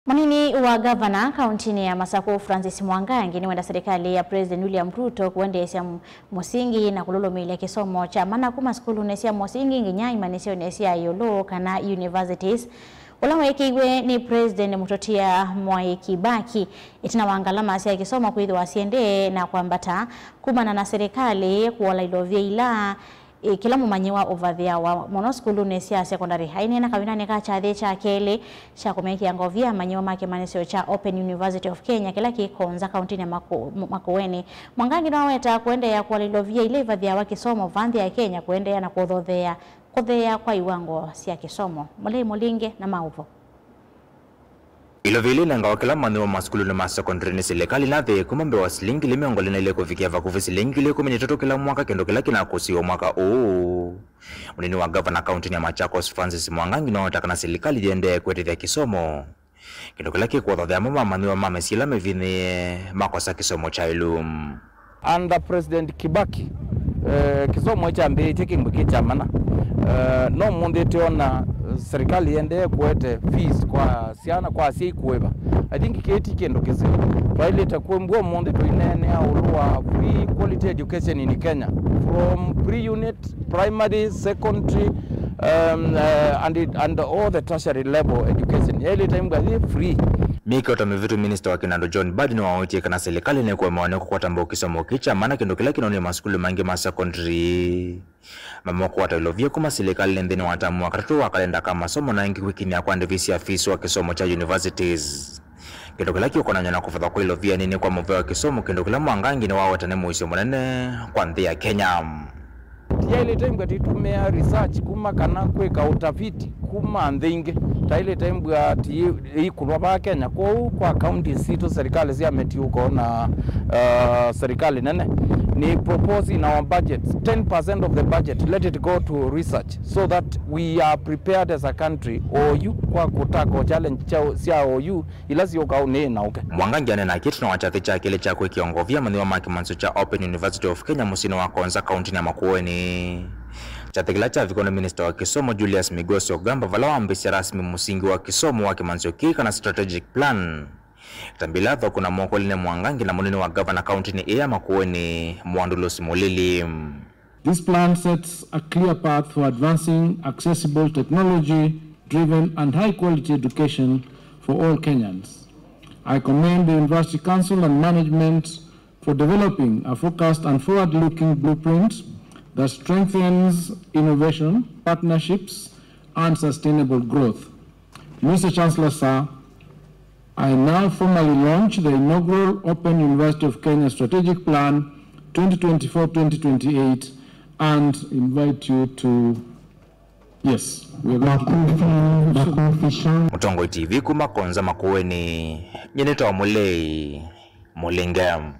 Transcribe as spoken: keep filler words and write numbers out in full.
Mũnini wa ngavana kauntinĩ ya Masakũ, Francis Mwangangi, nĩwenda serikali ya President William Ruto kũendeesya m-, mũsingi na kũlũlũmĩĩlya kĩsomo kya mana kuma sukulunĩ sya mũsingi nginya imanyĩsyonĩ sya ĩũlũ, kana universities, ũla weekĩiwe nĩ President mũtũtia Mwai Kibaki, ĩtina wa ngalama sya kĩsomo kwĩthĩwa syendee na kwambata kumana na serikali kũola ilovia ila Ĩ, kĩla mũmanyĩwa ũvathĩawa mũno sukulunĩ sya sekondalĩ. Aineena kavindanĩ ka kyathĩ kya kelĩ kya kũmekĩa ngovia amanyĩwa ma kĩmanyĩsyo kya Open University of Kenya kĩla kĩ Konza kauntinĩ ya Maku-, Makueni, Mwangangi nĩwawetaa kũendeea kũola ilovia ila ivathĩawa kĩsomo va nthĩ ya Kenya kũendeea na kũthothea kũtheea kwa iwango sya kĩsomo. Mũlei Mũlinge na maũvo. Ilovia ila inengawa kĩla manyĩwa ma sukulunĩ ma sekondalĩ nĩ silikalĩ nathĩ kuma mbee wa silingi ngili mĩongo ĩlĩ na ilĩ kũvikĩa vakuvĩ silingi ngili ĩkũmi na itatũ kĩla mwaka, kĩndũ kĩla kĩnakũsiwa mwaka ũũ. Mũnini wa ngavana kauntinĩ ya Machakos, Francis Mwangangi, nĩwaweta kana silikalĩ yĩendee kũĩtĩthya kĩsomo, kĩndũ kĩla kĩkũthothea amwe ma manyĩwa ma mĩsyĩ ĩla mĩvinyĩĩe makosa kĩsomo kyaĩlu. Under President Kibaki, eh, kĩsomo kyambĩĩtye kĩmbĩ kĩ kya mana. Eh, no ũmũnthĩ tũona, eh, serikali yĩendee kũete fees kwa syana, kwa asyai kũĩva. I think kĩĩ ti kĩndũ kĩseo. Twaĩlĩte kwĩmbwa ũmũnthĩ tũineenea ũlũ wa free quality education in Kenya, from pre-unit, primary, secondary, um, uh, and, it, and all the tertiary level education. Yaĩlĩte ĩmbwa yĩ free. Myei kyoto mĩvĩtu, minista wa kĩnandũ John Mbadi nĩwawetie kana silikalĩ nĩkũemewa nĩ kũkwata mbau kĩsomo kĩ kya mana, kĩndũ kĩla kĩnaũnĩe masukulu maingĩ ma sekondalĩ. Mamwe kũkwata ilovia kuma silikalĩnĩ nthĩnĩ wa tamu wa katatũ wa kalenda ka masomo, na ĩngĩ kwĩkinyĩa kwa ndĩvi sya fees wa kĩsomo kya universities, kĩndũ kĩla kĩũkonany'a na kũvathwa kwa ilovia nini kwa mũvea wa kĩsomo, kĩndũ kĩla Mwangangi nĩwaweta nĩ mũisyo mũnene kwa nthĩ ya Kenya. Tiyaĩlĩte ĩmbwa titũmĩa research kuma kana kwĩka ũtafiti kuma nthĩ ingĩ. Taĩlĩte ĩmbwa ti ĩkũlwa vaa Kenya. Kwoou kwa counties sitũ, serikali sya mĩtiũko na, uh, serikali nene, nĩ propose in our budget, ten percent of the budget, let it go to research so that we are prepared as a country oyu kwa kũtackle challenge sya, sya oyu ila syũkaa ũnĩĩ na ũke. Mwangangi aneena akĩtũna wa kyathĩ kya kelĩ kya kwĩkĩa ngovia manyĩwa ma kĩmanyĩsyo kya Open University of Kenya mũsyĩnĩ wa Konza, kauntinĩ ya Makueni. Kyathĩ kĩla kyavikwa nĩ minista wa kĩsomo Julius Migosi Ogamba, vala wambĩĩsya rasmi mũsingi wa kĩsomo wa kĩmanyĩsyo kĩĩ, kana strategic plan. Ĩtambya ĩla athokũ na mokolile Mwangangi na mũnini wa ngavana kauntinĩ ĩĩ ya Makueni, Mwandulusi Mũlili. This plan sets a clear path for advancing accessible, technology-driven and high-quality education for all Kenyans. I commend the University Council and management for developing a focused and forward-looking blueprint that strengthens innovation, partnerships, and sustainable growth. Mister Chancellor, sir, I now formally launch the inaugural Open University of Kenya Strategic Plan twenty twenty-four twenty twenty-eight and invite you to, yes, we are going to Makofi, makofi, shangwe. Mũtongoi T V kuma Konza Makueni, nyie nĩtawa Mũlei Mũlinge.